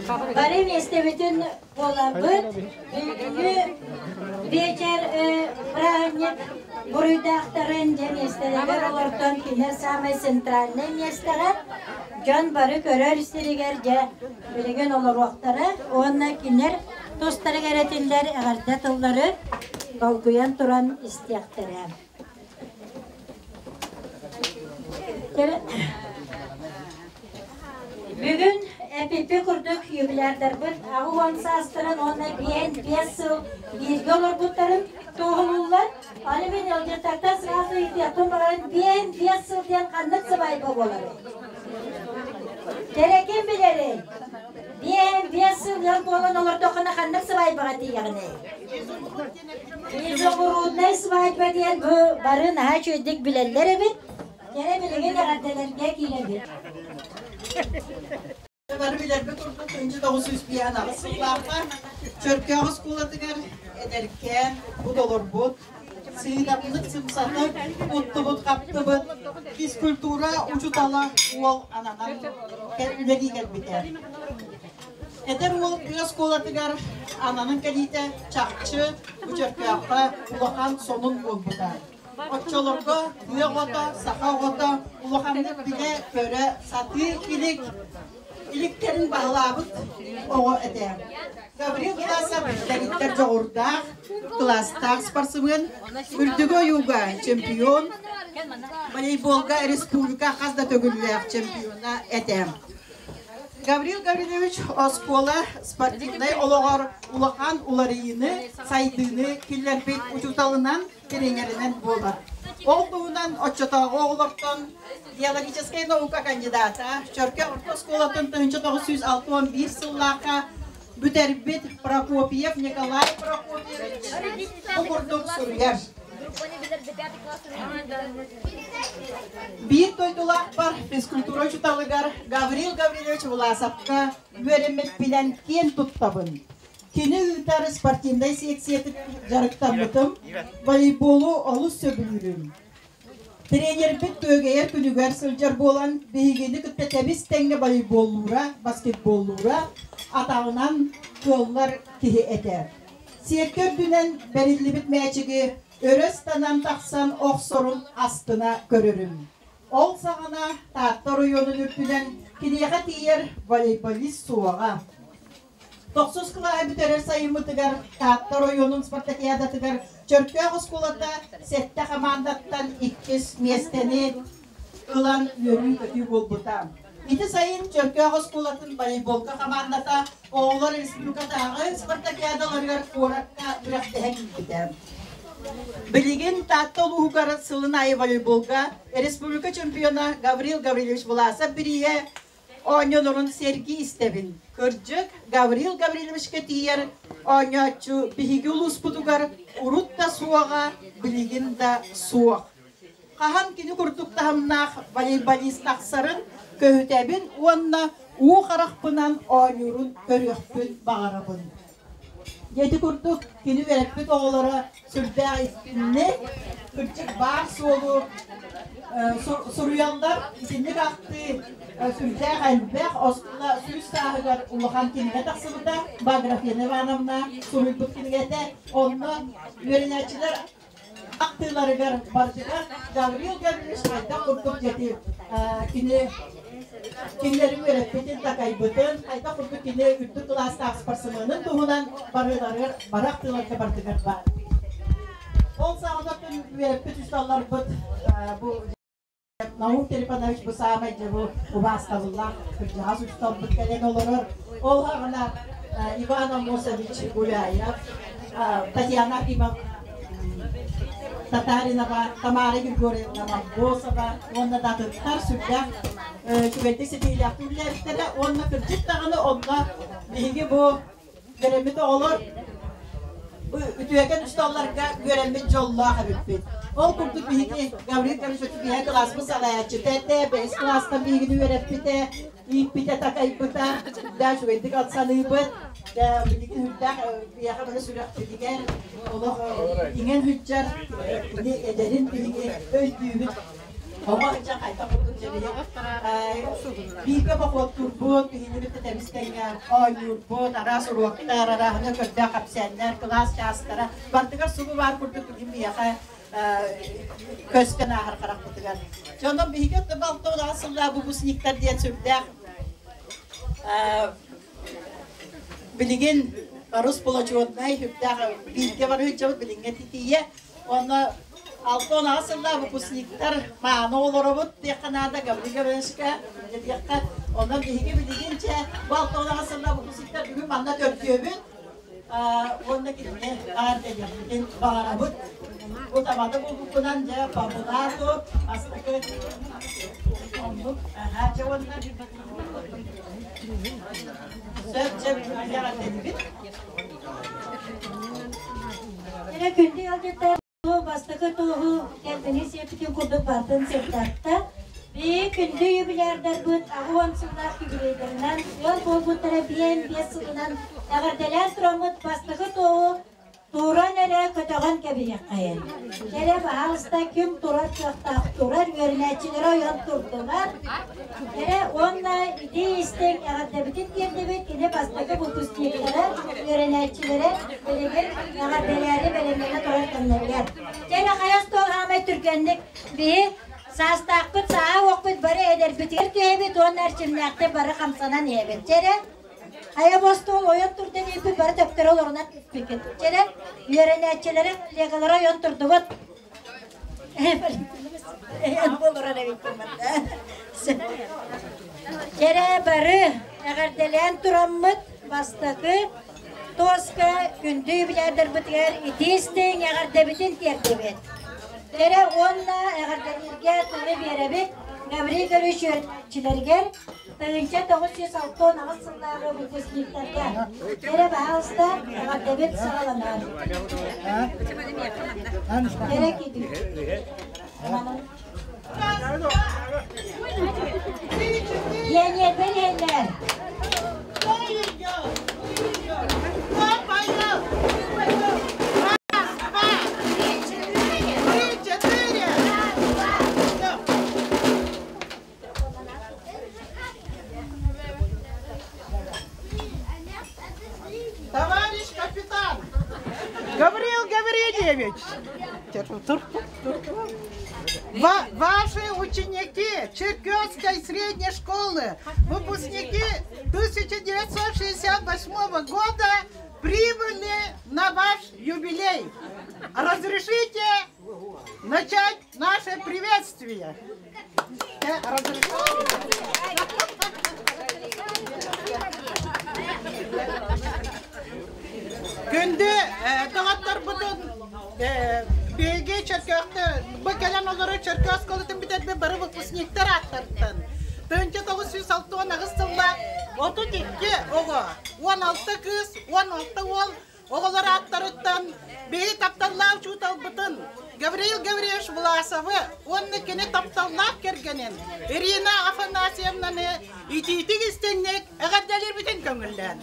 Бары миэстэбитин буоларбыт. Бүгүҥҥү биэчэр бырааһынньык буруйдаахтарын дьэ миэстэлэригэр олортон кини саамай центральнай миэстэҕэ дьон бары көрөр сиригэр дьэ билигин олоруохтара уонна кинилэр тустарыгар этиллэр эҕэрдэ тыллары долгуйан туран истиэхтэрэ. Бүгүн эпипи курдук юбилярдарбыт 80 саастарын уонна 55 сыл бииргэ олорбуттарын туоһулууллар. Аны мин ыалдьыттартан сразу ыйытыахпын баҕаран 55 сыл диэн ханнык сыбаайба буоларый? Кэрэкин билэрий? 55 сыл ыал буолан олордоххуна ханнык сыбаайбаҕа тиийэҕиний? Изумрудная свадьба диэн бу бары наһаа үчүгэйдик билэллэр эбит. Кэрэ билигин эҕэрдэлэргэ киирэбит. Бары билэрбит курдук 1958 сыллаахха Чөркөөх оскуолатыгар эдэркээн бут олорбут, сыыдамнык сымсатык уттубут-хаптыбыт физкультура учуутала уол ананан үлэлии кэлбитэ. Эдэр уол тыа оскуолатыгар ананан кэлиитэ чахчы бу Чөркөөххө улахан сонун буолбута. Оччолорго тыа оҕото, саха оҕото улаханнык билэ-көрө сатыы илик, иликтэрин баһылаабыт оҕо этэ. Гаврил Власов дэгиттэр дьоҕурдаах, кылаастаах спортсмен, үрдүгү ойууга чемпион, волейболга республика хас да төгүллээх чемпиона этэ. Гаврил Гаврильевич оскуола спортивнай олоҕор улахан уларыйыыны, сайдыыны киллэрбит учууталынан, тренеринэн буолар. Ол туһунан оччотооҕу оҕолортон биологическай наука кандидата, Чөркө орто оскуолатын 1961 сыллаахха бүтэрбит Прокопьев Николай Прокопьевич бу курдук суруйар. Биир дойдулаахпар физкультура учууталыгар Гаврил Гаврильевич Власовка үөрэммиппинэн киэн туттабын. Кини ыытар спортивнай секциятыгар дьарыктаммытым, волейболу олус сөбүлүүрүм. Тренербит күөгэйэр күнүгэр сылдьар буолан, биһигини кытта тэбис-тэҥҥэ волейболлуура, баскетболлуура, атаҕынан кыаллар киһи этэ. Сиэккэ үрдүнэн бэриллибит мээчиги өрө ыстанан тахсан охсорун астына көрөрүм. Ол саҕана Таатта оройуонун үрдүнэн киниэхэ тиийэр волейболист суоҕа. Тохсус кылааһы бүтэрэр сайыммытыгар Таатта оройуонун спартакиадатыгар Чөркөөх оскуолата сэттэ хамаандаттан иккис миэстэни ылан үөрүү-көтүү буолбута. Ити сайын Чөркөөх оскуолатын волейболга хамаандата оҕолор республикатааҕы спартакиадаларыгар куоракка күрэхтэһэ киирбитэ. Билигин Таатта улууһугар сылын аайы волейболга республика чемпиона Гаврил Гаврильевич Власов бирииһэ оонньонорун сэргии истэбин. Кырдьык, Гаврил Гаврильевичка тиийэр оонньооччу биһиги улууспутугар урут да суоҕа, билигин да суох. Хаһан кини курдук таһымнаах волейболист тахсарын көһүтэбин уонна уу харахпынан оонньуурун көрүөхпүн баҕарабын. Дьэ ити курдук кини үөрэппит оҕолоро сүрдээх истинник, кырдьык баар суолу суруйаллар. Итинник ахтыы сүрдээх элбэх оскуола сүүс сааһыгар улахан кинигэ тахсыбыта. Баграфена Ивановна суруйбут кинигэтэ. Онно үөрэнээччилэр ахтыыларыгар барытыгар Гаврил Гаврильевич хайдах курдук дьэти кини кинилэри үөрэппитин, такайбытын, хайдах курдук кини үрдүк кылаастаах спортсменын туһунан барыларыгар бары ахтыыларга барытыгар баар. Ол саҕана үөрэппит учууталларбыт бу Наум Трифонович бу саамай дьэ бу убаастабыллаах кырдьаҕас учууталбыт кэлэн олорор. Ол аҕана Иван Амосович Гуляев, Татьяна Акимовна Татаринова, Тамара Григорьевна Моргосова уонна да атыттар сүрдээх үчүгэйдик ситиһиилээхтик үлэлээбиттэрэ уонна кырдьык даҕаны онно биһиги бу Үөрэммит оҕолор үтүөкэн учууталларга үөрэммит дьоллоох эбиппит. Ол курдук биһиги Гаврил Гаврильевич биһиги кылааспыт салайааччыта этэ, бэһис кылаастан биһигини үөрэппитэ, ииппитэ, такайбыта, да үчүгэйдик саныыбыт. Да билигин үрдээх биһиэхэ бары сүрэхпитигэр олох иҥэн сылдьар кини эдэрин биһиги өйдүүбүт. Оҕо сылдьан хайдах курдук дьэбиһи бииргэ похуоттуурбут, биһини кытта тэбис-тэҥҥэ оонньуурбут, араас уруоктар, арааһына көрдөөх кэпсээннэр, кылаас чаастара бардыгар субу баар курдук бүгүн биһиэхэ көстөн ааһар харахпытыгар. Дьэ, онон биһиги 68 сыллаах выпускниктар диэн сүрдээх билигин Рус получуотунай сүрдээх бииргэ барыһыччабыт билиҥҥэ тиийэ. Онно 68 сыллаах выпускниктар мааны олоробут диэххэ наада Гаврил Гавриловичка диэххэ. Онон биһиги билигин чэ бу 68 сыллаах выпускниктар бүгүн манна төрдүөбүт. Уонна кинини эҕэрдэлиэхпитин баҕарабыт. Бу табата буолбуккунан дьэ Павлату бастакы оннук аһаа дьэ уонна сөп сөп эҕэрдэлиибит. Эрэ күндү ыалдьыттар бастакы туоһу кэргэни сиэппитин курдук бартын сырдатта. Биһиги күндү юбилярдарбыт 80 сыллаах юбилейдарынан ыал буолбуттара 55 сылынан эҕэрдэлээн тураммыт бастакы туоһу туран эрэ көтөҕөн кэбиһиэххэйин. Эрэ баһаалыста ким турар кыахтаах турар үөрэнээччилэрэ ойон турдулар. Эрэ уонна ити истиҥ эҕэрдэбитин тиэрдэбит кини бастакы выпускниктара, үөрэнээччилэрэ билигин эҕэрдэлээри бэлэмнэнэ турар кэмнэригэр. Дьэ эрэ хайа остуол хаамай түргэнник биһи саастаахпыт сааһа уохпут бары эдэрбитигэр түһэбит уонна эрчимнээхтик бары хамсанан иһэбит. Дьэ эрэ хайа бу остуол ойон турда диэбиппит бары төптөрү олорунан түспүккүт. Дьэ эрэ үөрэнээччилэри коллегалара ойон турдубут. Кэрэ бары эҕэрдэлээн тураммыт бастакы тоска күндү юбилярдарбытыгар итии истиҥ эҕэрдэбитин тиэрдэбит. Кэрэ уонна эҕэрдэлииргэ тылы биэрэбит Гаврил Гаврилович үөрэнээччилэригэр 1968 сыллааҕы выпускниктарга. Кэрэ баһаалыста эҕэрдэбит саҕаланар. Кэрэ киһи. Пионердар иһэллэр. Товарищ капитан! Гавриил Гаврильевич! Ваши ученики Черкесской средней школы, выпускники 1968 года, прибыли на ваш юбилей. Разрешите начать наше приветствие. Күндү доҕотторбутун биһиги Чөркөөхтө бу кэлэн олорор Чөркөөх оскуолатын бүтэрбит бары выпускниктар ааттарыттан 1968 сылла 32 оҕо, 16 кыыс, 16 уол Оҕолор ааттарыттан биһи тапталлаах учууталбытын Гавриил Гаврильевич Власовы уонна кини тапталлаах кэргэнин Ирина Афанасьевнаны итиитик истиҥник эҕэрдэлиирбитин көҥүллээн.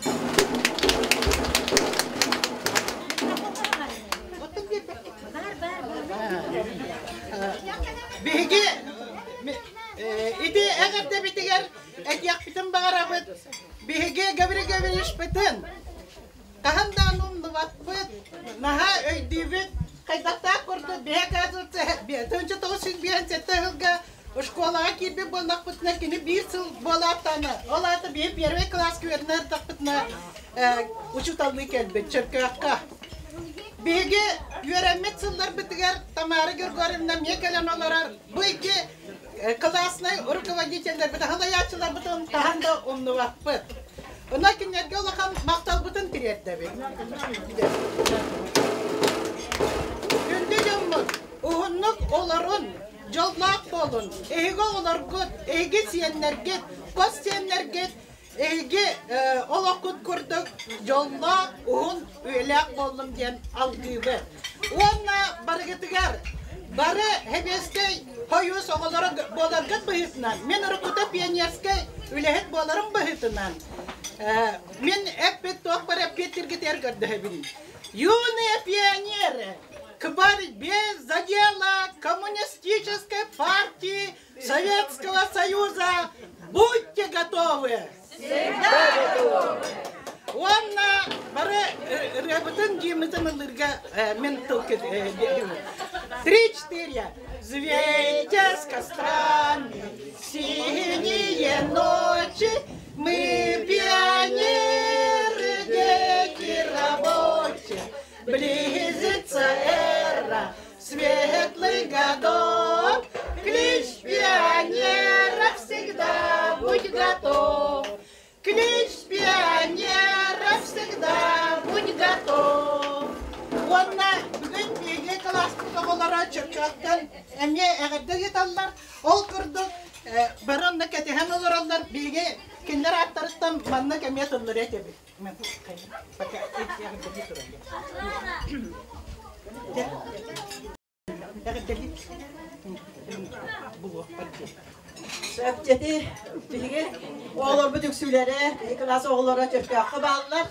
Биһиги ити эҕэрдэбитигэр этиэхпитин баҕарабыт. Биһиги Гаврил Гаврильевичпытын Хаһан даҕаны умнубаппыт, наһаа өйдүүбүт. Хайдахтаах курдук биһи оказывается 1957 сылга школаҕа киирбит буоллахпытына кини биир сыл буолааттаҕына, ол аата биһи первый класска үөрэнэ сырыттахпытына учууталлыы кэлбит Чөркөөххө. Биһиги үөрэммит сылларбытыгар Тамара Григорьевна эмиэ кэлэн олорор. Бу икки класснай руководителлэрбит, салайааччыларбытын хаһан да умнубаппыт. Онон кинилэргэ улахан махталбытын тириэрдэбит. Күндү дьоммут, уһуннук олорун, дьоллоох буолун, эһиги оҕолоргут, эһиги сиэннэргит, хос сиэннэргит, эһиги олоххут курдук дьоллоох, уһун үйэлээх буоллун диэн алгыыбыт. Уонна барыгытыгар бары Сэбиэскэй Сойуус оҕолоро буоларгыт быһыытынан, мин уруккута пионерскай үлэһит буоларым быһыытынан, мин эппит туох бар эппиэттиргитигэр көрдөһөбүн. Юные пионеры! К борьбе за дело Коммунистической партии Советского Союза будьте готовы! Всегда готовы! Уонна бары ырыабытын дьиэмитин ыллыырга мин тыл Три-четыре. Взвейтесь с кострами синие ночи, мы пионеры, дети рабочие, близится эра светлых годов. Клич пионера всегда будь готов. Клич пионера всегда будь готов. Уонна бүгүн биһиги кылааспыт оҕолоро Чөркөөхтөн эмиэ эҕэрдэ ыыталлар. Ол курдук бары онно кэтэһэн олороллор. Биһиги кинилэр ааттарыттан маннык эмиэ тыллары этэбит. Сөпчэти биһиги оҕолорбут үксүлэрэ, биһиги кылаас оҕолоро Чөркөөххө бааллар.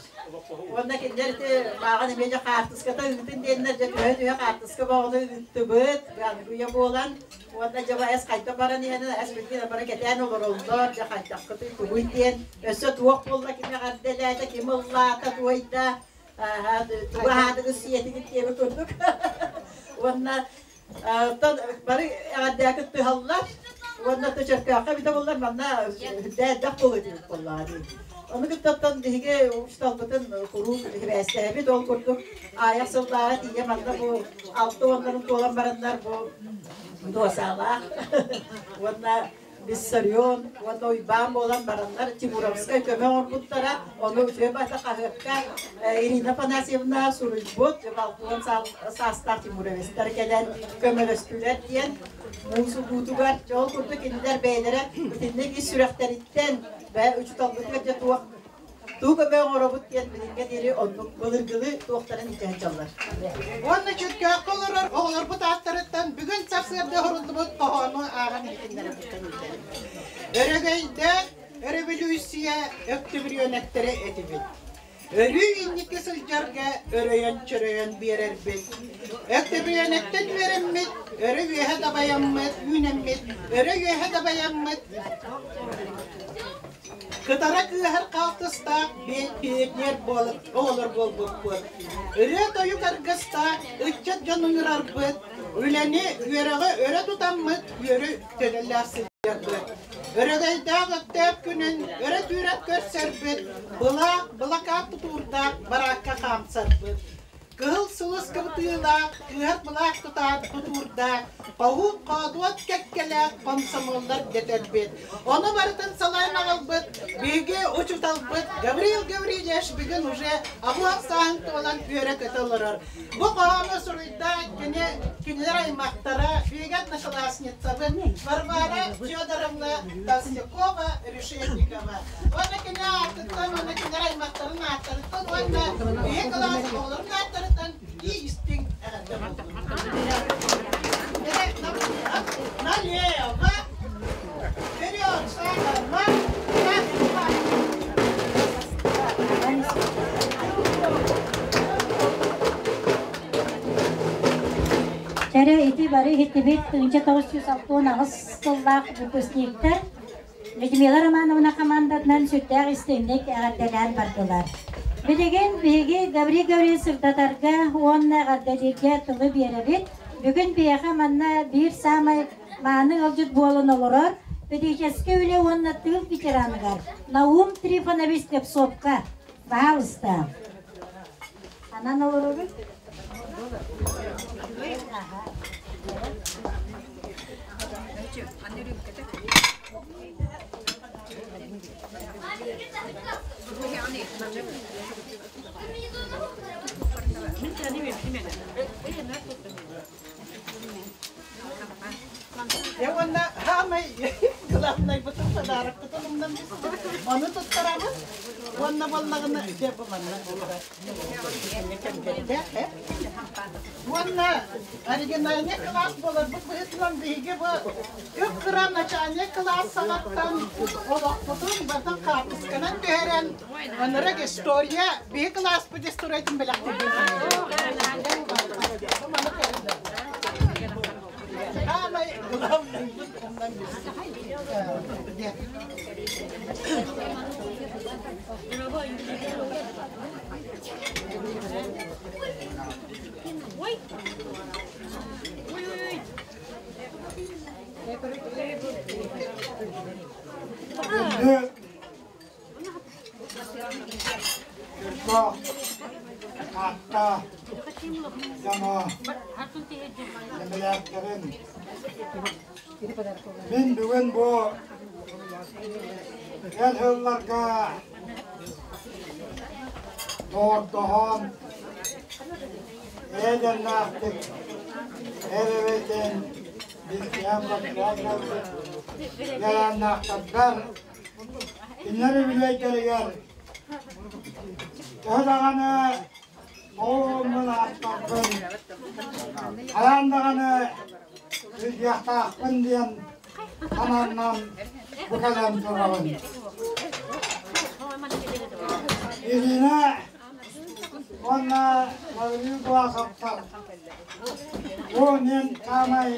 Уонна кинилэр ити мааҕын эмиэ дьэ хаартыската ыытын диэннэр дьэ түһэ-түһэ хаартыска бөҕөнү ыыттыбыт. Аныгы буолан уонна дьэ эс хайдах баран иһэнин эс билигин бары кэтээн олороллор дьэ хайдаххытый тугуй диэн өссө туох буолла ким эҕэрдэлээтэ ким ыллаата туойда тугу аһаатыгыз сиэтигит диэбит курдук уонна оттон бары эҕэрдээ кыттыһаллар уонна Чөркөөххө эбитэ буоллар манна элбэх буолуо диэбит буоллаҕа дии. Ону кытта оттон биһиги учууталбытын куруук сибээстэһэбит ол курдук аайах сыллааҕы тиийэ манна бу алта уоннарын туолан бараннар бу дуосаалаах уонна Виссарион уонна Уйбаан буолан бараннар Тимуровскай көмө оҥорбуттара. Ону үтүө бата хаһыакка Ирина Афанасьевна суруйбут, балтылан саастаах тимуровецтар кэлэн көмөлөстүлэр диэн муус угуутугар ол курдук кинилэр бэйэлэрэ итинник ис сүрэхтэриттэн бэйэ учууталбытыгар дьэ туох Тугу көмө оҥоробут диэн билиҥҥэ диэри оннук былыргылыы туохтарын илдьэ сылдьаллар. Уонна Чөркөөххө олорор оҕолорбут ааттарыттан бүгүн сарсыарда оһоруллубут хоһоону ааҕан иһитиннэрэбиттэн үөрдэр. Өрөгөйдөөх өрөбүлүүссүйэ өктүбүрүөнэктэрэ этибит. Өрүү инники сылдьарга өрөйөн-чөрөйөн биэрэрбит. Өктүбүрүөнэктэн үөрэммит, өрө үөһэ дабайаммыт, үүнэммит, өрө үөһэ дабайаммыт, Кытара кыыһар хаалтыстаах пионер оҕолор буолбуппут. Ырыа-тойук аргыстаах ыччат дьон ыҥырарбыт, үлэни, үөрэҕи өрө тутаммыт үөрү төлөлөөх сылдьарбыт. Өрөгөйдөөх Өктөөп күнүн өрө түүрэн көрсөрбүт, былаах, былакаат тутуурдаах бараакка хаамсарбыт. Кыһыл сулус кыбытыылаах, кыыһар былаах тутаат тутуурдаах, хоһуун-хоодуот кэккэлээх хомсомуоллар дэтэрбит. Ону барытын салайан аҕалбыт биһиги учууталбыт Гаврил Гаврильевич бүгүн уже абыах сааһын туолан үөрэ-көтө олорор. Бу хоһоону суруйда кини кинилэр аймахтара, биһиги одноклассницабыт Варвара Федоровна Толстякова Решетникова. Уонна кини аатыттан, уонна кинилэр аймахтарын ааттарыттан уонна биһи кылаас оҕолорун ааттарыттан истиҥ эҕэрдэ буоллун. Налево, вперед, шагом марш, Чэрэ ити бары иһиттибит 1968 сыллаах выпускниктар Людмила Романовна хамаандатынан сүрдээх истиҥник эҕэрдэлээн бардылар. Билигин биһиги Гаврил Гаврилович сырдатарга уонна эҕэрдэлииргэ тылы биэрэбит. Бүгүн биһиэхэ манна биир саамай мааны ыалдьыт буолан олорор педагогическай үлэ уонна тыыл ветераныгар Наум Трифонович Слепцовка. Пожалуйста. Анан олоробут. Я уонна хаамай главнайбытын подарокпытын умнан ону туттарабыт уонна буоллаҕына дьэ буланна Уонна оригинальный кылаас буоларбыт быһыытынан биһиги бу кып-кыра начальник кылаас саҕаттан олохпутун батын хаартысканан түһэрэн ынырык история биһи кылааспыт историятын бэлэхтиирбин. Саамай главнайбыт оннан билсибит. Күндү Чөркөөх, Таатта дьоно, сэмэлээктэрин. Мин бүгүн бу эр сылларга доҕордоһон, эйэ-дэмнээхтик эр-эбэтин билсиһэн көрсүһэн кэлбит үөлээннээхтэрбэр Кинилэр үбүлүөйдэригэр төһө даҕаны оҕолорбун ааттарбын, хайаан даҕаны сылдьыахтаахпын диэн санааннан бу кэлэн турабын. Ирина уонна Гаврил Власовтар бу мин саамай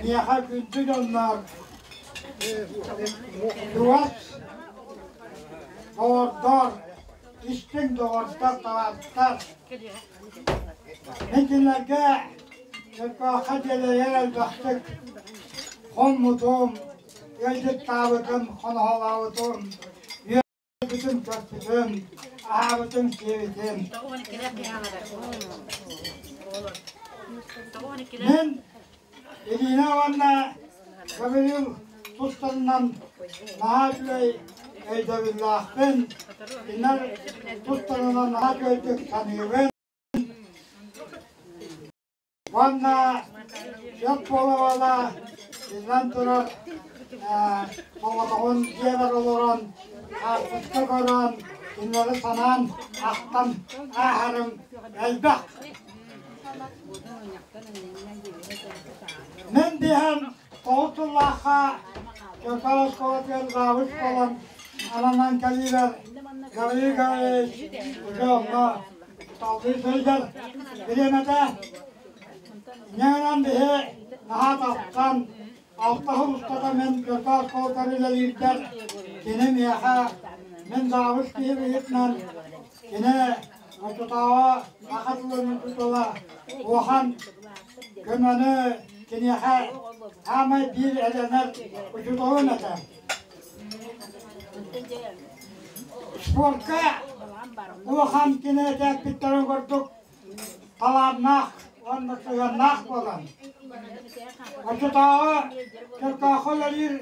миэхэ күндү дьоннор. Чугас доҕордор, истиҥ доҕордор, талааттар. Мин кинилэргэ Чөркөөххө дьиэлэригэр элбэхтик хоммутум, ыалдьыттаабытым, хоноһолообутум, үөрбүтүм, көрбүтүм, аһаабытым, сиэбитим. Мин Ирина уонна Гаврил тустарынан наһаа үчүгэй өйдөбүллээхпин, кинилэр тустарынан наһаа үчүгэйдик саныыбын. Уонна сөп буола-буола биллэн турар соҕотоҕун дьиэбэр олорон хаартыска көрөн кинилэри санаан ахтан ааһарым элбэх. Мин биһэн тоҕус сыллаахха Чөркөөх оскуолатыгар завуч буолан ананан кэлиибэр Гаврил Гаврильевич уже онно салгыы сылдьар бириэмэтэ. Инньэ биһи наһаа тапсан алта сыл устата мин Чөркөөх оскуолатыгар үлэлиирбэр кини миэхэ мин завуч киһи быһыытынан кини оччотооҕу саха тылын учуутала улахан көмөнү киниэхэ саамай биир эрэнэр учууталым этэ. Спортка улахан кини этээппиттэрин курдук талааннаах уонна сыһыаннаах буолан, оччотооҕу Чөркөөххө үлэлиир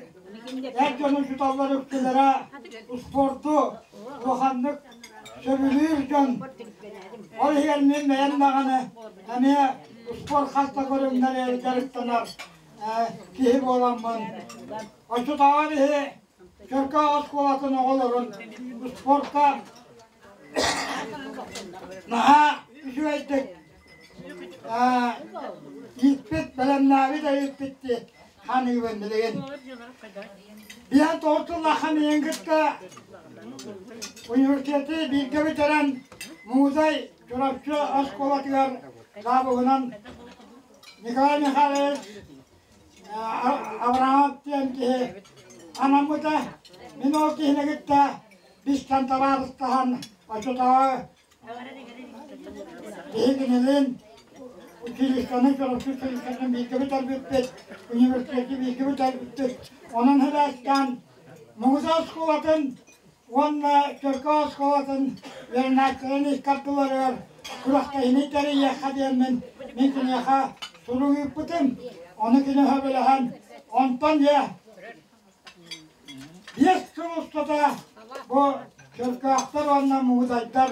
эр дьон учууталлар үксүлэрэ спорду улаханнык сөбүлүүр дьон. Ол иһигэр мин бэйэм даҕаны эмиэ спорт хас да көрүҥнэригэр дьарыктанар киһи буоламмын, оччотооҕу биһи Чөркөөх оскуолатын оҕолорун спортка наһаа үчүгэйдик ииппит, бэлэмнээбит эбиппит дии саныыбын билигин. Биһэн тоҕус сыллаахха миигин кытта университеты бииргэ бүтэрэн Музей Чурапчы оскуолатыгар саабыһынан Николай Михайлович Авраам диэн киһи анаммыта. Мин ол киһини кытта бистэн табаарыстаһан оччотооҕу биһигинилин училищены Чурапчы училищетын бииргэ бүтэрбиппит, университеты бииргэ бүтэрбиппит. Онон сибээстээн Муҥута оскуолатын уонна Чөркөөх оскуолатын үөрэнээччилэрин икки ардыларыгар күрэхтэһиини тэрийиэххэ диэммин мин киниэхэ сурук ыыппытым. Ону кини сөбүлэһэн, онтон дьэ 5 сыл устата бу Чөркөөхтөр уонна Муҥутайдар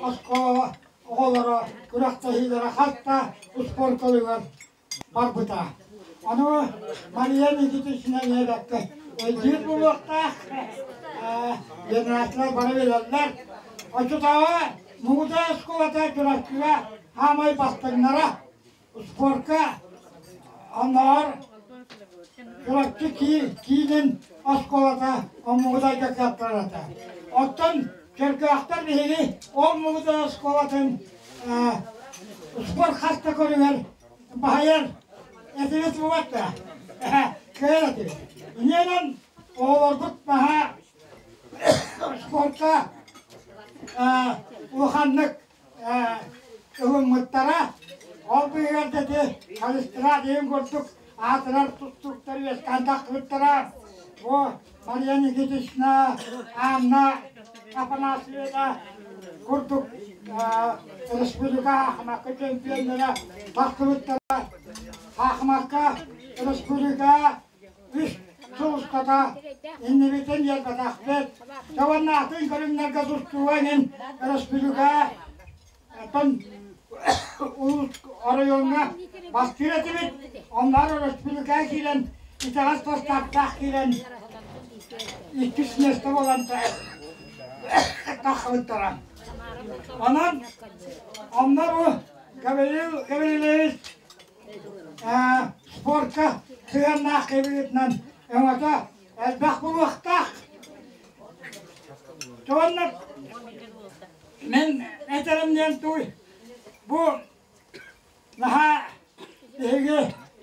оскуола оҕолоро күрэхтэһиилэрэ хас да успуорт көрүҥэр барбыта. Ону Мария Никитична диэбэккэ өйдүүр буолуохтаах. Генераллар бары билэллэр. Оччотооҕу Муҥута оскуолата Чурапчыга хаамай бастыҥнара спорка оннооҕор Чурапчы киинин оскуолата Муҥутайга кыаттарар этэ. Оттон Чөркөөхтөр биһиги ол Муҥутай оскуолатын спорт хас да көрүҥэр баһыйар. этибит буолбатта. Кыайар этибит. Иннинэн оҕолорбут наһаа спортка улаханнык ылыммыттара. Ол быыһыгар да ити Калистра диэн курдук аатырар тустууктар үөскээн тахсыбыттара. Бу Мария Никитична, Анна Афанасьевна курдук республика Ахмакка чемпионнара тахсыбыттара. Ахмакка республика үс сыл устата иннибитин биэрбэтэхпит. Уонна атын көрүҥнэргэ тустууга иһин республика оттон улуус оройуоҥҥа бастыыр этибит. Онноор республикаҕа киирэн итэҕэс састааптаах киирэн иккис миэстэ буолан таххыбыттара. Онон онно бу Гаврил Гаврильевич спортка сыһыаннаах киһи өҥөтө элбэх буолуохтаах. Уонна мин этэрим диэн туй бу наһаа биһиги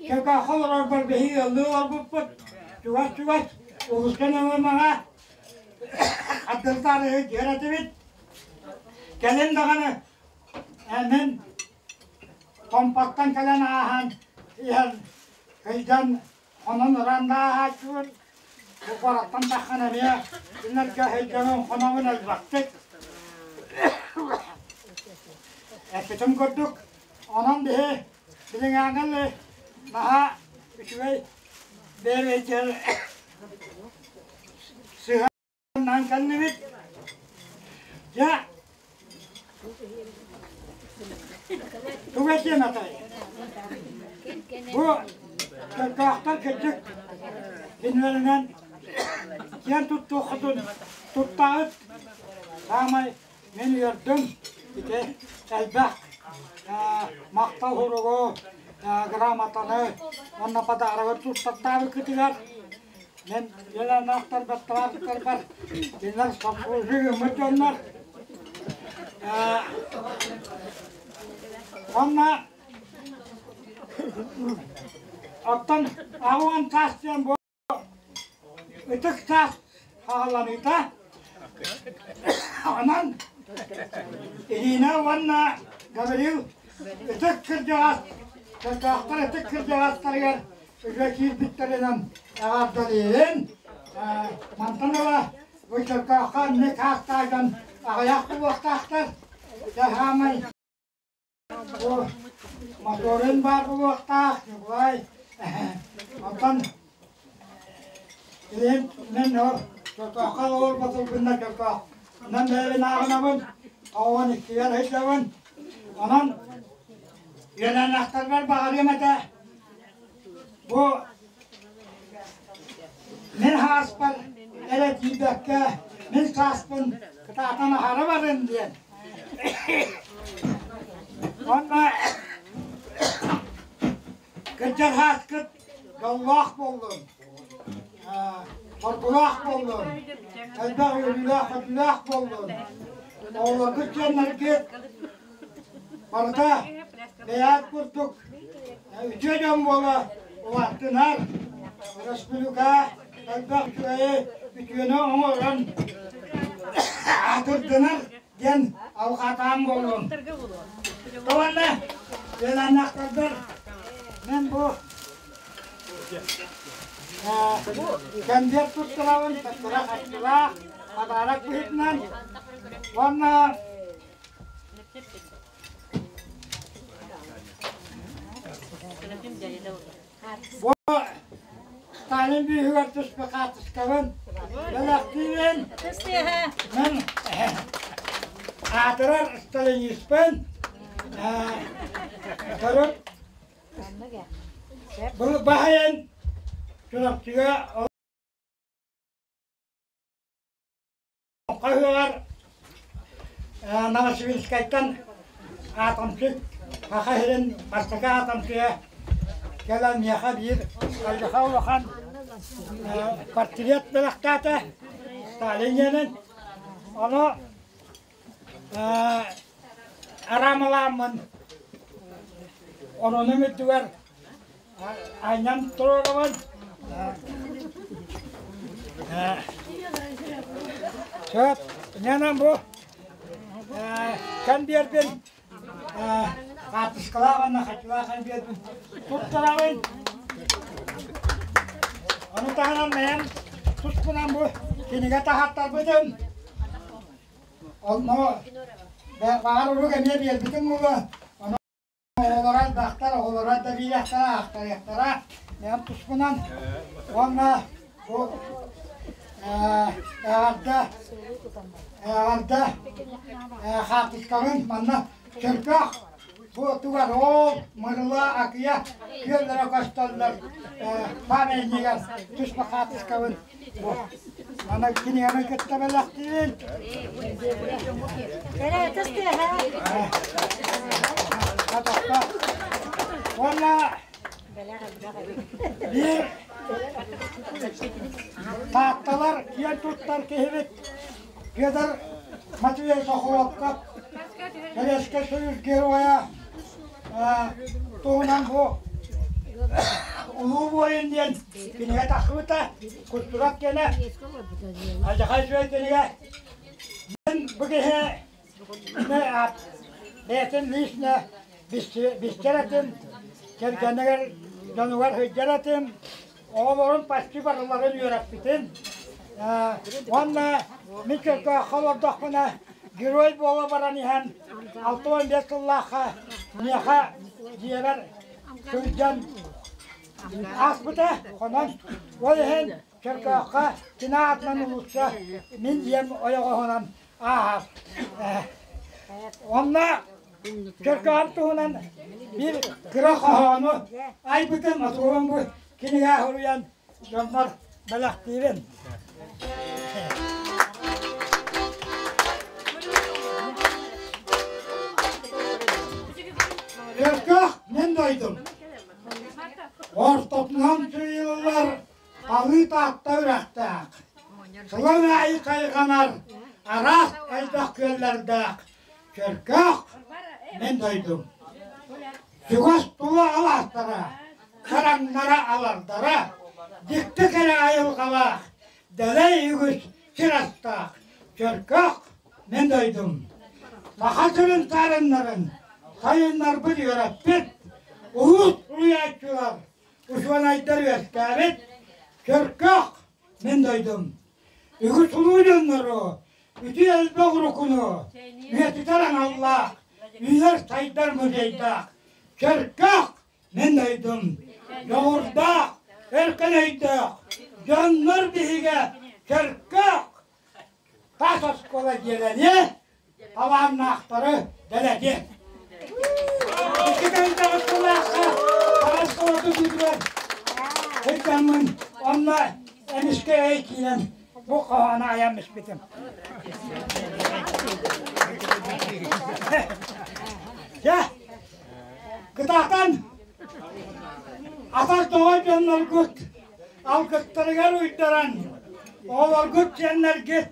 Чөкөөххө олорорбор биһиги ыаллыы олорбуппут чугас-чугас улууска нөҥүө хардырытаарыһы дьиэр этибит. Кэлин даҕаны мин Томпоттон кэлэн ааһан иһэн кыйдан хонон ыран да ааһааччыбын. Бу куораттан таххан эмиэ кинилэргэ сылдьабын, хонобун элбэхтик. Эппитим курдук, онон биһи билиҥээҥи наһаа үчүгэй бэйэ-бэйэтигэр сыһыан Кэннибит дьэ тугу этиэм этэй? Бу Чөркөөхтөр кырдьык кинилэринэн киэн туттуоххутун туттаҕыт. Саамай мин үөрдүм ити элбэх махтал суругу, грамотаны уонна подарогы туттартаабыккытыгар. Мен үөлээннээхтэрбэр, табаарыстарбар, кинилэр сослужи гыммыт дьоннор. Онно оттон 80 саас диэн бу ытык саас хааланыыта. Онон Ирина уонна Гаврил ытык кырдьаҕас, чөркөөхтөр ытык кырдьаҕастарыгар Үлэ киирбиттэринэн эҕэрдэлиибин. Мантан ыла бу Чөркөөххө инник ааттаах аҕыйах буолуохтаахтар. Дьэ саамай бу Моторин баар буолуохтаах, Ньукулай. Оттон билигин мин ол Чөркөөххө олорботулгунна Чөркөөх. Онон бэйэбин ааҕынабын, 92-гэр сылдьабын. Онон үөлээннээхтэрбэр баҕарыам этэ Бу мин ааспар эрэ тиийбэккэ, мин сааспын кытаатан аһара барын диэн. Уонна кырдьар ааскыт дьоллоох буоллун, соргулаах буоллун, элбэх үөрүүлээх-көтүүлээх буоллун, оҕолоргут сиэннэргит Барыта бэйэт курдук үтүө дьон буола улааттынар, республика элбэх үчүгэйи үтүөнү оҥорон аатырдынар диэн алҕатаан буоллун. Уонна үөлээннээхтэрбэр мен бу кэмбиэр туттарабын, кыра харчылаах, подарок быһыытынан уонна Бу Сталин бүүһүгэр түспүт хаартыскабын бэлэхтиибин. Мен аатырар сталиниспын. Төрүт баһайын Чурапчыга Хаһыалар Новосибирскайтан атомщик Саха сирин бастакы атомщига кэлэн миэхэ биир хайдыха улахан портрет бэлэхтээтэ Сталин диэнин. Ону араамалааммын оронум үрдүгэр Анньан туруорабын. Сөп, нянам бу кэнбиэрбин хаартыскалаах уонна хачылаах кэнбиэрбин туттарабын. Ону таһынан бэйэм туспунан бу кинигэ таһааттарбытым. Онно баҕар урук эмиэ биэрбитим буолуо. Оҕолоро элбэхтэр, оҕолоро да биирэхтэрэ, аахтарыахтара. Бэйэм туспунан уонна бу эҕэрдэ эҕэрдэ хаартыскабын манна Чөркөөх бу тугар ол Мырыла Акыйа күөллэрэ көстөллөр памятнигар туспа хаартыскабын бу мана кинигэни кытта бэлэхтиибин. Уонна биир Таатталар киэн туттар киһибит Петр Матвеевич Охлопков Советскай Союз Геройа туһунан бу Улуу буойун диэн кинигэ тахсыбыта, культурат киэнэ, алдьархай үчүгэй кинигэ. Мин бу киһи бэйэтин лично бистэр этим, кэргэнигэр дьонугар сылдьар этим, оҕолорун почти барыларын үөрэппитим. Уонна мин Чөркөөххө олордохпуна герой буола баран иһэн 65 сыллаахха миэхэ дьиэбэр сылдьан ааспыта. Онон ол иһин Чөркөөххө кини аатынан уулусса мин дьиэм ойоҕоһунан ааһар. Онно Чөркөөхөм туһунан биир кыра хоһоону айбытым, отугун бу кинигэ суруйан дьоннор бэлэхтиибин. Чөркөөх мин дойдум. Ортотунан сыыйыллар Талыы Таатта үрэхтээх. Сылын аайы хайҕанар араас элбэх күөллэрдээх Чөркөөх мин дойдум. Чугас тула алаастара, хараҥнара алардара, дьикти кэрэ айылҕалаах, дэлэй үгүс сир астаах Чөркөөх мин дойдум. Саха сирин саарыннарын сайыннарбыт үөрэппит, улуус суруйааччылар, учуонайдар үөскээбит Чөркөөх мин дойдум. Үгүс улуу дьоннору Үтүө элбэх урукуну үйэтитэр аналлаах, үүнэр-сайдар музейдаах, Чөркөөх мин дойдум, дьоҕурдаах, өркөн өйдөөх, дьоннор биһигэ Чөркөөх тас оскуола дьиэлэниэ, талааннаахтары дэлэтиэ. Икки тыһыынча сыллаахха оскуола тутуутугар сылдьаммын, онно эмискэ өй киирэн Бу хоһоону айан испитим. Дьэ, кытаатан атар тоҕой дьонноргут алгыстарыгар уйдаран, оҕолоргут сиэннэргит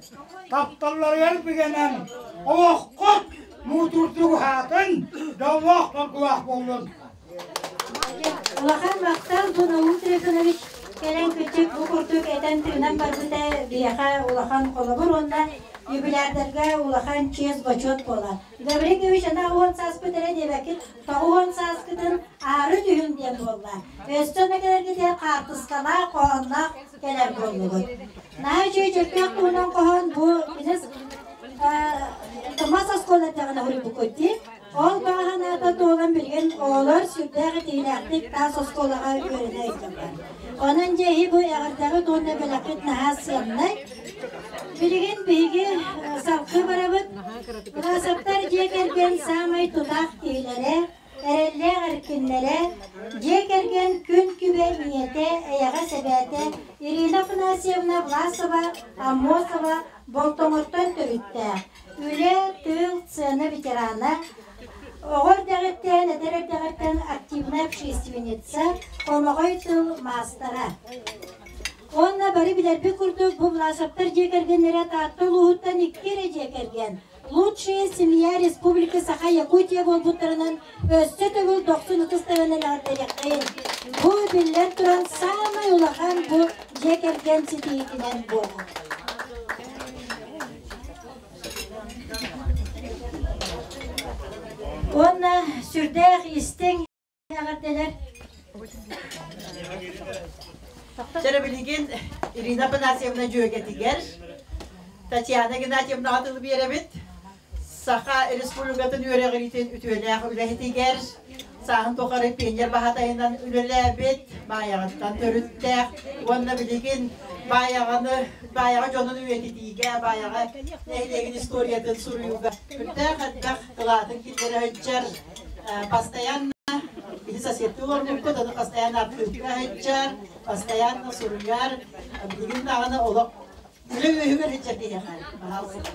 тапталларыгар бигэнэн, олоххут муутурдук уһаатын, дьоллоох соргулаах буоллун. Улахан махтал бу Наум Трифонович кэлэн кырдьык бу курдук этэн-тыынан барбыта биһиэхэ улахан холобур уонна юбилярдарга улахан чиэс-бочуот буолар. Гаврил Ильич ана уон сааспыт эрэ диэбэккит, 90 сааскытын аары түһүҥ диэн буолла. Өссө онно кэлэргитигэр хаартыскалаах, хоһоонноох кэлэр буоллугут. Наһаа үчүгэй чөркөөх туһунан хоһоон бу Инес Томас оскуолатыгар уһуйбуккут дии. Ол баҕа санаата туолан билигин оҕолор сүрдээх итиилээхтик таас оскуолаҕа үөрэнэ ыыталлар. Онон дьэ эһи бу эҕэрдэҕит уонна бэлэххит наһаа сыаннай. Билигин биһиги салгыы барабыт. Власовтар дьиэ кэргэн саамай тутаах киһилэрэ, эрэллээх эркиннэрэ, дьиэ кэргэн күн күбэй ийэтэ, эйэҕэс эбээтэ Ирина Афанасьевна Власова, Аммосова Болтоҥоттон төрүттээх. Үлэ, тыыл, сцена ветерана, оҕо эрдэҕиттэн, эдэр эрдэҕиттэн активная общественница, хомоҕой тыл маастара. Уонна бары билэрбит курдук, бу Власовтар дьиэ кэргэннэрэ Таатта улууһуттан икки эрэ дьиэ кэргэн «Лучшая семья Республики Саха-Якутия» буолбуттарынан өссө төгүл дохсун ытыс тыаһынан эҕэрдэлиэххэйин. Бу дьолун ситиһиитинэн буоллун. Уонна сүрдээх истиҥ эҕэрдэлэр. Чэрэ билигин Ирина Афанасьевна дьүөгэтигэр Татьяна Геннадьевнаҕа тыл биэрэбит. Саха Республикатын үөрэҕириитин үтүөлээх үлэһитигэр сааһын тухары пионер баһатайынан үлэлээбит, Баайаҕаттан төрүттээх уонна билигин Баайаҕаны Баайаҕа дьонун үйэтитиигэ, Баайаҕа нэһилиэгин историятын суруйууга сүрдээх элбэх кылаатын киллэрэ сылдьар, постоянно биһи соседтыы олорбуппут, аны постоянно архыыпка сылдьар, постоянно суруйар, билигин даҕаны олох үлэ үөһүгэр сылдьар киһиэхэ пожалуйста.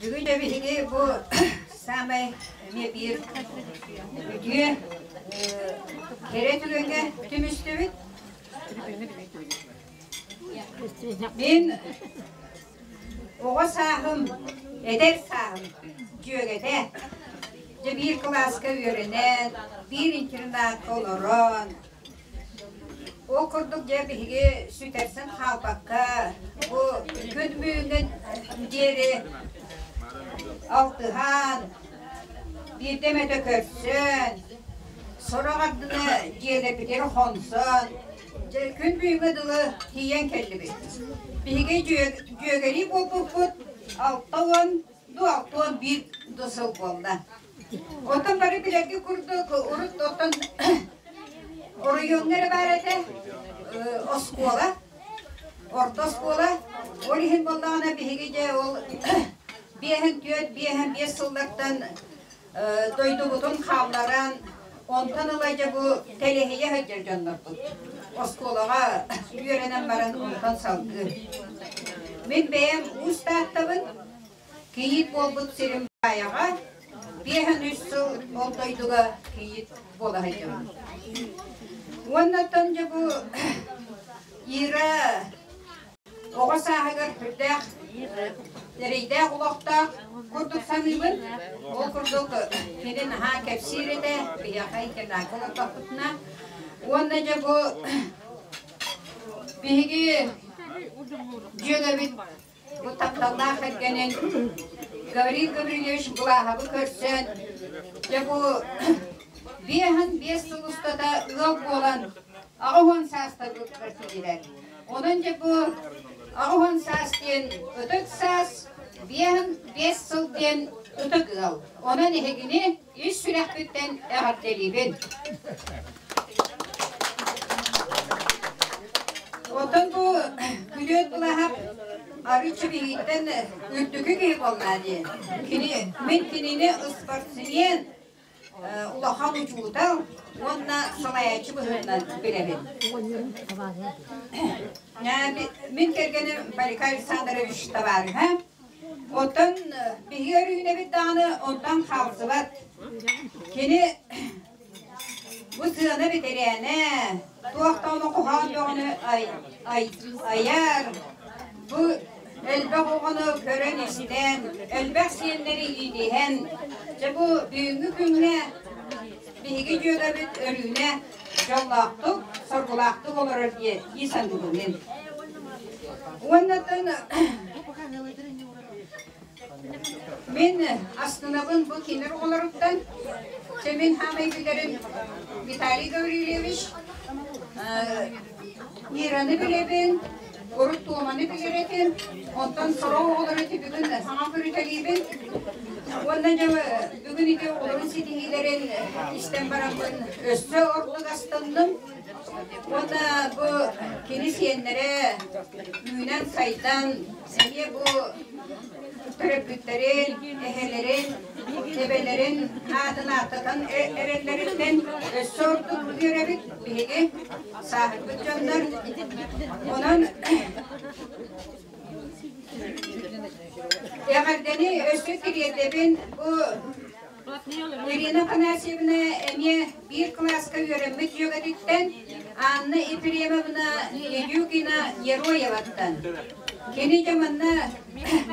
Бүгүн дьэ биһиги бу саамай эмиэ биир үтүө кэрэ түгэҥҥэ түмүстүбүт. Мин оҕо сааһым, эдэр сааһым дьүөгэтэ. Дьэ биир кылааска үөрэнэн, биир интернакка олорон, Ол курдук дьэ биһиги сүтэрсэн хаалбакка бу күн бүгүҥҥэ диэри алтыһан, биирдэ эмэтэ көрсөн, сорох ардына дьиэлэрбитигэр хонсон, дьэ күн бүгүҥҥэ дылы тиийэн кэллибит. Биһиги дьүөгэлии буолбуппут 60 ду 61 ду сыл буолла. Оттон бары билэрги курдук урут оттон оройуоҥҥа эрэ баар этэ оскуола, орто оскуола. Ол иһин буоллаҕына биһиги дьэ ол 54, 55 сыллартан дойдубутун хаалларан, онтон ыла дьэ бу тэлэһийэ сылдьар дьоннорбут. Оскуолаҕа үөрэнэн баран онтон салгыы. Мин бэйэм Уус Тааттабын, Кийиит буолбут сирим Баайаҕа 53 сыл ол дойдуга кийиит буола сылдьабын. Уонна оттон дьэ бу Ира оҕо сааһыгар сүрдээх эрэйдээх олохтоох курдук саныыбын. Ол курдук кини наһаа кэпсиир этэ, биһиэхэ интернакка олордохпутуна. Уонна дьэ бу биһиги дьүөгэбит Бу тапталлаах кэргэнин Гаврил Гаврильевич Былааһабы көрсөн, дьэ бу 55 сыл устата ыал буолан 80 саастарбытыгар тиийдилэр. Онон дьэ бу 80 саас диэн ытык саас, 55 сыл диэн ытык ыал. Онон эһигини ис сүрэхпиттэн эҕэрдэлиибин. Оттон бу күлүөт былаһап арыычча биһигиттэн үрдүкү киһи буоллаа дии. Кини, мин кинини спортсмен, улахан учуутал уонна салайааччы быһыытынан билэбин. Мин кэргэним Барика Александрович табаарыһа. Оттон биһиги өрүүнэбит даҕаны онтон хаалсыбат. Кини бу сыана бэтэрээнэ, туох даҕаны куһаҕан бөҕөнү айар, бу элбэх оҕону көрөн-истэн, элбэх сиэннэри иитиһэн, дьэ бу бүгүҥҥү күҥҥэ биһиги дьүөгэбит Өрүүнэ дьоллоохтук, соргулаахтык олорор диye дии саныыбын мин. Уонна Мин астынабын бу кинилэр оҕолоруттан. Чэ мин хаамай билэрим Виталий Гаврильевич, Ираны билэбин, урут Туоманы билэр этим, онтон сорох оҕолору ити бүгүн саҥа көрүтэлиибин. Уонна дьэ бүгүн ити оҕолорун ситиһиилэрин истэн бараммын өссө ордук астынным. Уонна бу кини сиэннэрэ үүнэн-сайдан эмиэ бу төрөппүттэрин, эһэлэрин, эбэлэрин аатын ааттатан эрэллэриттэн өссө ордук үөрэбит биһиги сааһырбыт дьоннор. Онон эҕэрдэни өссө тириэрдэбин бу Ирина Афанасьевна эмиэ биир кылааска үөрэммит дьүөгэтиттэн Анна Ефремовна Илюкина Ероеваттан. Кини дьэ манна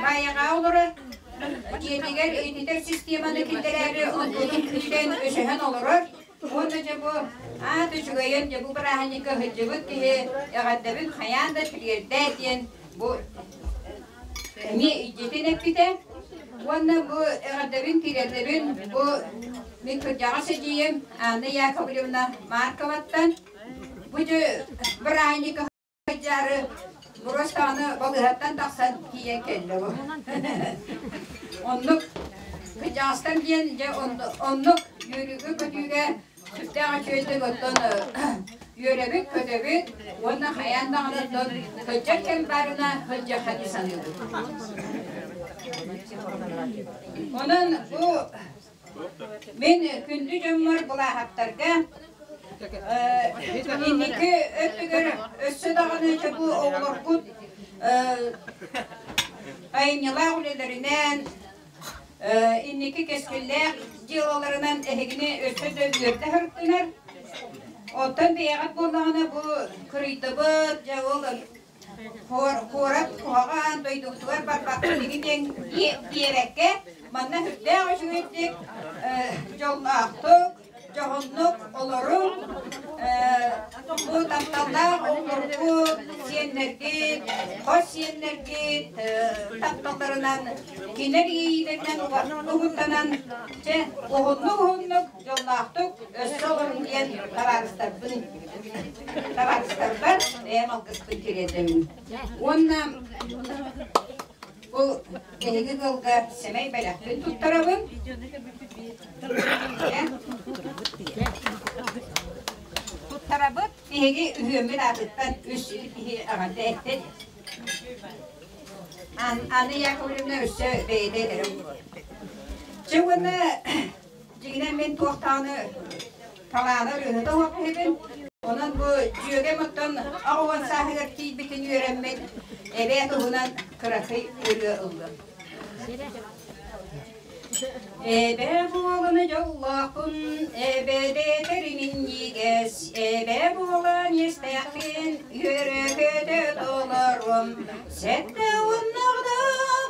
Майаҕа олорор, дьиэтигэр ититэр системаны киллэрээри онтутун күүтэн өсөһөн олорор. Уонна дьэ бу аат үчүгэйин дьэ бу бырааһынньыкка сылдьыбыт киһи эҕэрдэбин хайаан да тириэрдээ диэн бу эмиэ илдьитин эппитэ. Уонна бу эҕэрдэбин тириэрдэбин бу мин кырдьаҕас эдьиийим Анна Яковлевна Марковаттан. Бу дьэ бырааһынньыкка Дьаары буруостаҕына балыыһаттан тахсан тиийэн кэллэ бу. Оннук кыдьаастан диэн дьэ оннук үөрүүгэ-көтүүгэ сүрдээх үчүгэйдик оттон үөрэбит, көтөбүт уонна хайаан даҕаны оттон сылдьар кэм баарына сылдьыахха дии саныыбыт. Онон бу Мин күндү дьоммор Былааһаптарга инники өттүгэр өссө даҕаны бу оҕолоргут айымньылаах үлэлэринэн, инники кэскиллээх дьыалаларынан эһигини өссө да үөрдэ сырыттынар. Оттон бэйэҕит буоллаҕына бу кырыйдыбыт, дьэ ол Куорат куһаҕан дойдубутугар барбакка диэн диэбэккэ, манна сүрдээх үчүгэйдик, дьоллоохтук, дьоһуннук олоруҥ. Бу тапталлаах оҕолоргут, сиэннэргит, хос сиэннэргит тапталларынан, кинилэр иэйиилэринэн угуттанан, дьэ, уһуннук-уһуннук дьоллоохтук өссө олоруҥ диэн табаарыстарбын табаарыстарбар бэйэм алгыспын тириэрдэбин. Уонна бу эһиги ыалга сэмэй бэлэхпин туттарабын. Туттарабыт биһиги үһүөммүт аатыттан үс киһи аҕата эттэ. Анна Яковлевна өссө бэйэтэ этэрэ буолуо. Чэ уонна Дьиҥинэн мин туох даҕаны талаана ырыаһыта суох киһибин. Онон бу дьүөгэм оттон 80 сааһыгар тиийбитин үөрэммит эбээ туһунан кыракый ырыа ыллым. Эбээ буолан дьоллоохпун, эбээ дэтэр минньигэс, эбээ буолан истэхпин, үөрэ-көтө толорум, 70-наҕда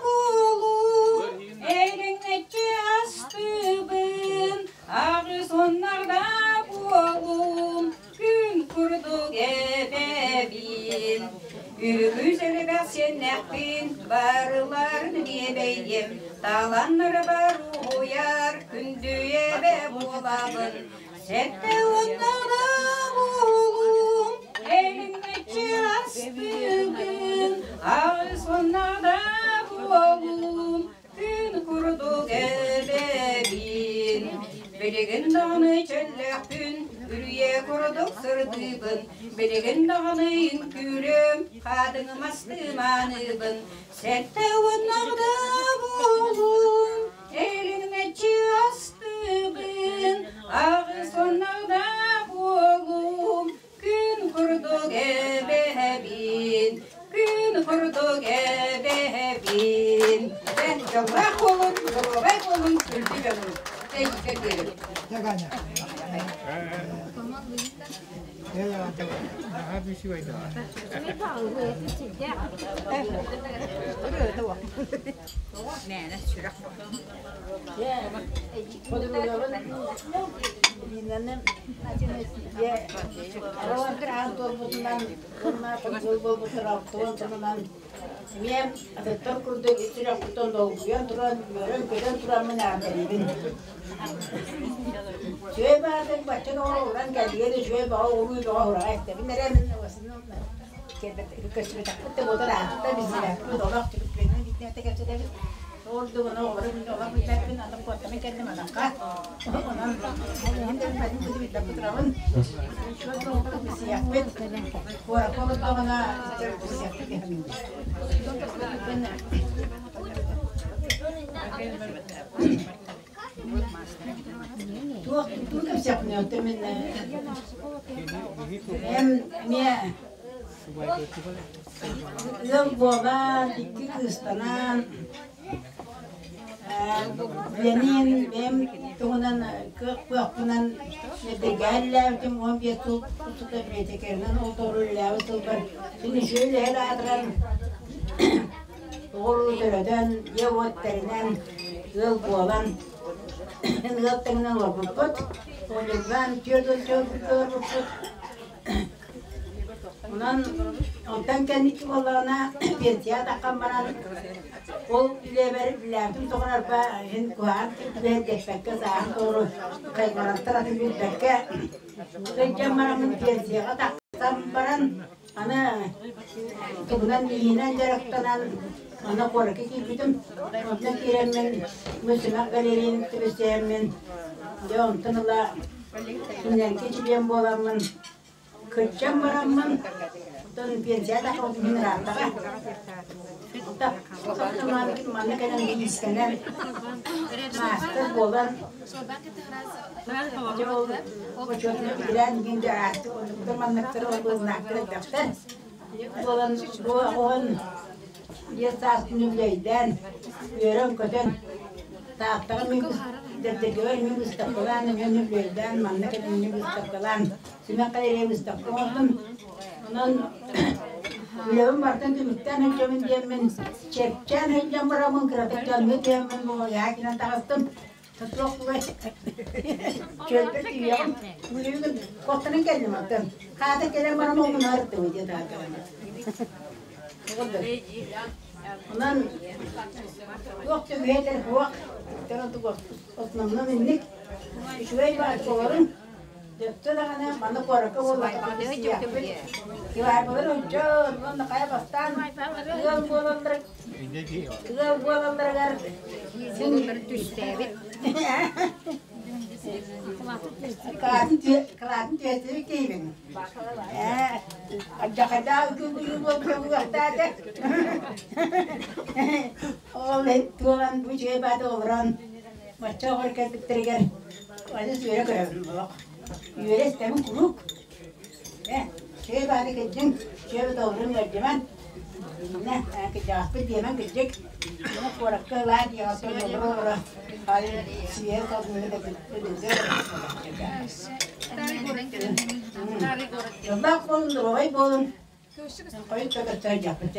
буолуум, Эриҥэччи астыыбын, аҕыс уоннарда буолуум, күн курдук эбэбин. Үгүс элбэх сиэннэхпин, барыларын биэбэйим, таланнарбар уһуйар күндү эбэ буолабын. 70-нарда буолуум, эриҥэччи астыыбын, 80-нарда буолуум, Күн курдук эбэбин, билигин даҕаны чөллөөхпүн, үрүйэ курдук сырдыыбын, билигин даҕаны үҥкүүлүм, хаатыҥы мастыы-маныыбын, 70-наҕда буолуум, элиҥнэччи астыыбын, 80-наҕда буолуум, Күн курдук эбэһэбин, күн курдук эбэһэбин. Дьоллоох буолун, доруобай буолун, күндү дьонум. Тэйиккэ диэри. Мээнэ сүрэх Эмиэ атыттар курдук сүрэхпиттэн долгуйан туран, үөрэн-көтөн тураммын эҕэрдэлиибин. Үчүгэй баҕатык бачча доҕор уран кэллигэ үчүгэй бөҕө уруу бөҕө ураҕа истэбин эрэ көстүбэтэхпит да буоллар аахта билсибэппит олох түбүкпүнэн биитинэ кэпсэтэбит. Ордук ону оҕолору олох билбэппин, атын куоттамын кэллим анахха. Онон иһин да билбэтим кыды билбэппит турабын. Билсиэхпит. Куоракка олордоҕуна билсиэхпит диэхин. Туох туох кэпсиэхпиний оттон мин эм эмиэ Ыал буолан, икки кыыстанан, Ленин бэйэм туһунан кыах-кыахпынан эрдэргэһэллээбитим 15 сыл устата библиотекарынан олорор үлэлээбит сылбар син үчүгэй үлэһит аатыран Оҕолору төрөтөн, дьиэ-уот тэринэн, ыал буолан, ыал тэҥинэн олорбуппут. Оҕонньорбунаан 44 олорбуппут. Онон онтон кэнники буоллаҕына пенсия таххан баран ол үлэбэр үлэлээтим тоҕонорбо иһин куһаҕан түбэһэргэппэккэ сааһын толору хайҕарантан атын билбэккэ сылдьан бараммын пенсияҕа тахсан баран аны тугунан ииһинэн дьарыктанан аны куоракка киирбитим. Онно киирэммин Мүсүмэх галереяны түбэстээммин дьэ онтон ыла кинилэргэ чилиэн буоламмын кырдьан бараммын оттон пенсия таххабытын ырааттаҕа. Манна кэлэн иистэнэн маастар буолан дьэ ол бочуотунан билэн иһин дьэ араастык оннуктар манныктар олбуолнаахтар элбэхтэр. Буолан бу оҕон биэс сааспын үбүлүөйдээн үөрэн-көтөн Тааттаҕа мин Дэбдэгибэр мин быыстапкалаан эмиэ үбүлүөйдээн манна кэлин быыстапкалаан Симэх галерея быыстапка оҥордум. Онон үлэбин барытын түмүктээн сылдьабын диэммин чэпчээн сылдьан бараммын кыратык дьоҥҥо тиэммин буолуйаа кэлэн таҕыстым. Туох буолай чүөлбэр тиийэҕим бүлүүгүн куоттанан кэллим оттон хаата кэлэн баран оҥунаарыттым диэн Онон туох түбүһэтэр суох основном инник үчүгэй баар буоларын Дөптө даҕаны маны куоракка буоллахха Килайбалар ончон уонна хайа бастаан ыал буолаллар ыал буолалларыгар син түстээбит. Кылаатын түһэтири киһибин. Ээ, алдьархайдаах үкүү буолуохтаата. Ол туолан бу үчүгэй баата олорон бачча оҕор кэлбиттэригэр адьас үөрэ көрөбүн олох. Үөрэ истэбин куруук. Ээ, үчүгэй баата кырдьыҥ, үчүгэй толорун ыалдьыман. Иннэ, кырдьаҕаспыт диэмэн кырдьык. Маны куоракка ылаа диэҕиттэн олоро-олоро сиэһэ Дьоллоох буолун, доруобай буолун. Хойут да көрсө сылдьыахпыт.